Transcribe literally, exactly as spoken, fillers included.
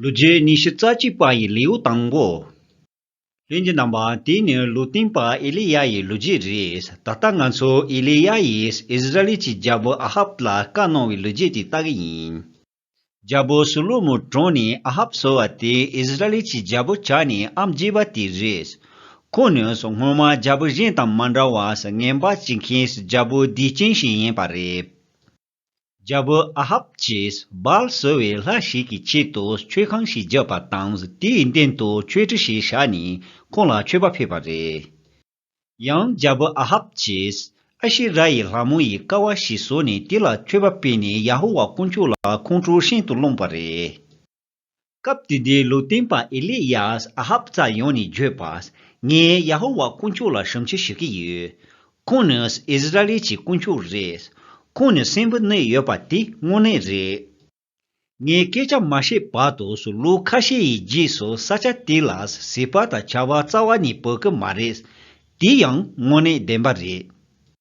ལོ་རྒྱུས་ཉི་ཤུ་རྩ་གཅིག་པ་ཡི་ལེའུ་དང་པོ། ལྷན་རྒྱས་རྣམ་པ། དེ་ནི་ལུང་སྟོན་པ་ཨེ་ལི་ཡཱ་ཡི་ལོ་རྒྱུས་རེད། ད་ལྟ་ང་ཚོ་ཨེ་ལི་ཡཱ་ཡིས་ཨིསི་ར་ཨེལ་གྱི་རྒྱལ་པོ་ཨ་ཧབ་ལ་བཀའ་གནང་བའི་ལོ་རྒྱུས་དེ་ལྟ་གི་ཡིན། རྒྱལ་པོ་སོ་ལོ་མོན་གྲོངས་ནས་ཨ་ཧབ་ཟེར་བ་དེ་ཨིསི་ར་ཨེལ་གྱི་རྒྱལ་པོ་ཆགས་ནས་ཨམ་བརྒྱད་པ་དེ་རེད། ཁོང་ནི་སྔོན་མ་རྒྱལ་པོ་གཞན་དང་མ་འདྲ་བར་ངན་པ་བྱེད་མཁན་རྒྱལ་པོ་བདེ་སྐྱིད་ཞིག་ཡིན་པ་རེད། རྒྱལ་པོ་ཨ་ཧབ་ཀྱིས་བཱལ་ཟེར་བའི་ལྷ་ཞིག་གི་ཆེད་དུ་མཆོད་ཁང་ཞིག་བརྒྱབ་པ་དང་། དེའི་སྟེང་དུ་མཆོད་ཁྲི་ཞིག་བཞག་ནས་ཁོང་ལ་མཆོད་པ་ཕུལ་བ་རེད། ཡང་རྒྱལ་པོ་ཨ་ཧབ་ཀྱིས་ཨ་ཤེ་ར་ཡི་ལྷ་མོ་ཡི་ཀ་བ་ཞིག་བཟོས་ནས་དེ་ལ་མཆོད་པ་ཕུལ་ནས་ཡ་ཧོ་ཝཱ་དཀོན་མཆོག་ལ་ཁོང་ཁྲོ་ཤིན་ཏུ་སློང་བ་རེད། སྐབས་དེ་དུས་ལུང་སྟོན་པ་ཨེ་ལི་ཡཱས་ཨ་ཧབ་རྩར་ཡོང་ནས་བརྗོད་པ། ངས་ཡ་ཧོ་ཝཱ་དཀོན་མཆོག་ལ་ཞབས་ཕྱི་ཞུ་གི་ཡོད། ཁོང་ནི་ཨིསི་ར་ཨེལ་གྱི་དཀོན་མཆོག་རེད། ཁོང་ནི་གསོན་པོ་གནས་ཡོད་པ་དེ་དངོས་གནས་རེད། ངས་སྐད་ཆ་མ་བཤད་བར་དུ་ལོ་ཁ་ཤས་ཡི་རྗེས་སུ་ས་ཆ་དེ་ལ་ཟིལ་པ་དང་བྱ་བ་རྩ་བ་ནས་བབས་ཀྱི་མ་རེད། དེ་ཡང་དངོས་གནས་བདེན་པ་རེད།